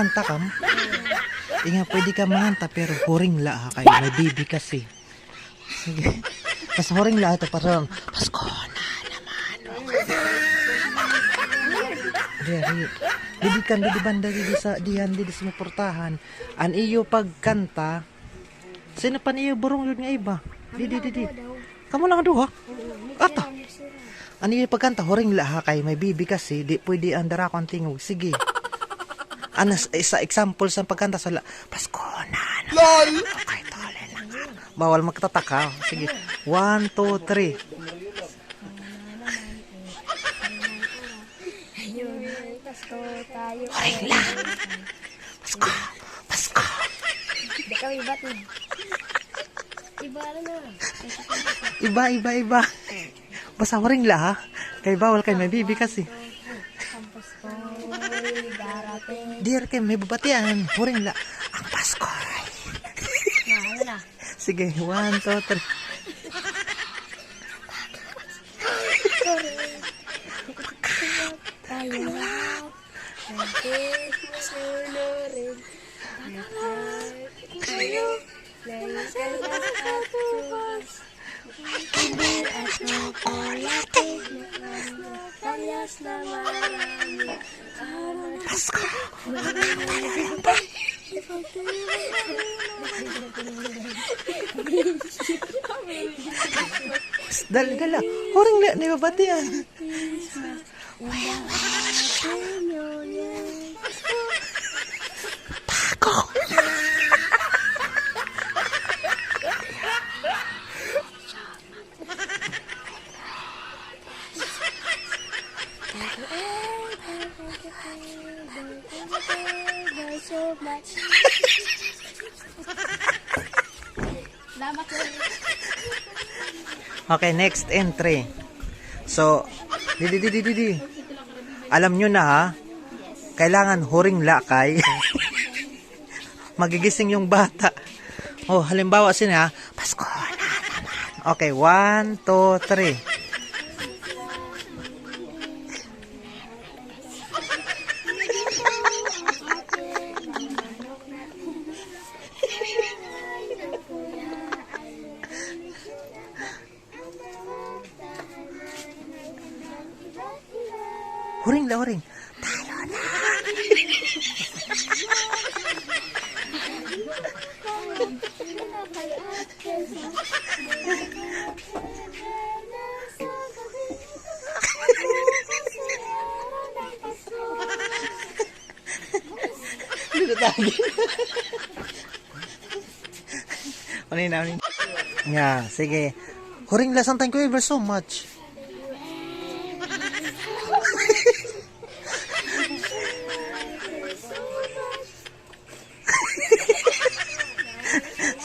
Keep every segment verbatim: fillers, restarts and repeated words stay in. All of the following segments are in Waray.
Kanta kam? Inga, pwede ka manganta, pero huring la, ha, kay may bibi kasi. Sige. Mas huring la ito, para Pasko na naman. Okay. Diri. Didi kan, didi banda, didi sa, diyan, didi sa may portahan. An iyo pagkanta, sino pa niyo burong yun nga iba? Didi, didi. Kamo lang duha? Ata. An iyo pagkanta, huring la ha, kay may bibi kasi, di pwede an darako an tingog. Sige. Ano, sa, sa example sa pagkanta, sa la, Pasko na naman. Lol! Okay, tuloy lang. Bawal magtataka. Sige. One, two, three. Ayun, may Pasko tayo. Huring la. Pasko! Pasko! Di kami batid. Iba na. Iba, iba, iba. Basta huring la, ha? Kay bawal kay may bibi kasi. Ang Pasko, darating. Diri kay may babatian. Huring la. Ang Pasko. Na, ano na? Sige, one, two, three. Tayo na. Ang Christmas na rin. Tayo. Pasko! Dali, dali. Huring la, nababati an. Pasko! Salamat, sir. Okay, next entry. So, didi, didi, didi. Alam nyo na, ha? Kailangan huring la kay magigising yung bata. Oh, halimbawa, sino, ha? Pasko na naman. Okay, one, two, three. Huring la, huring. Tayo na. Ano na, ano na? Nya, sige. Huring la, san, thank you ever so much.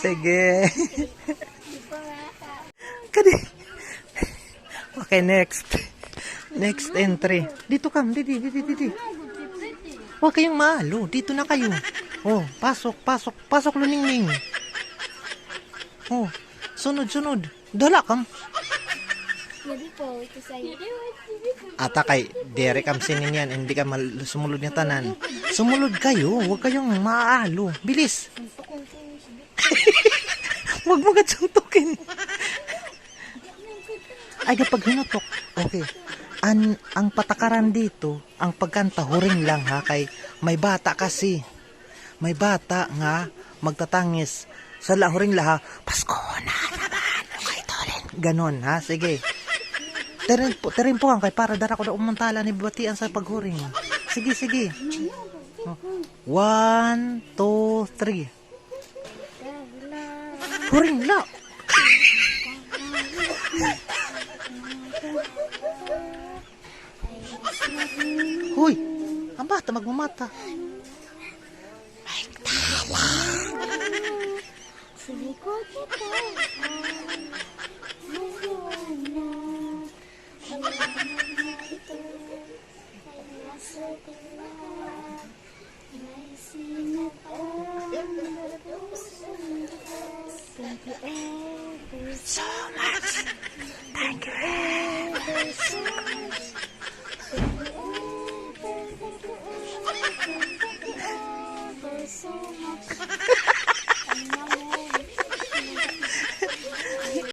Sige. Kadi. Okay, next. Next entry. Dito ka, didi, didi, didi. Huwag kayong maalo. Dito na kayo. Oh, pasok, pasok, pasok, Luningning. Oh, sunod, sunod. Dala kam. Hindi po, ito sa'yo. Ata kay, diri kam sinin yan, hindi ka mal-, sumulod nga tanan. Sumulod kayo, huwag kayong maalo. Bilis. Huwag mo agad suntukin. Ay, kapag hinutok. Okay. An, ang patakaran dito, ang pagkanta, huring lang ha, kay may bata kasi. May bata nga magtatangis. Sa la, huring la ha, Pasko na naman. Okay, tuloy. Ganon, ha? Sige. Tirimpo, tirimpo kay para dara ko daw umantala ni batian sa paghuring. Sige, sige. Oh. One, two, three. Huring la. Hoy! Ang bata magmamata. Ay, tala. Thank you ever so much. Thank you ever so much. So much.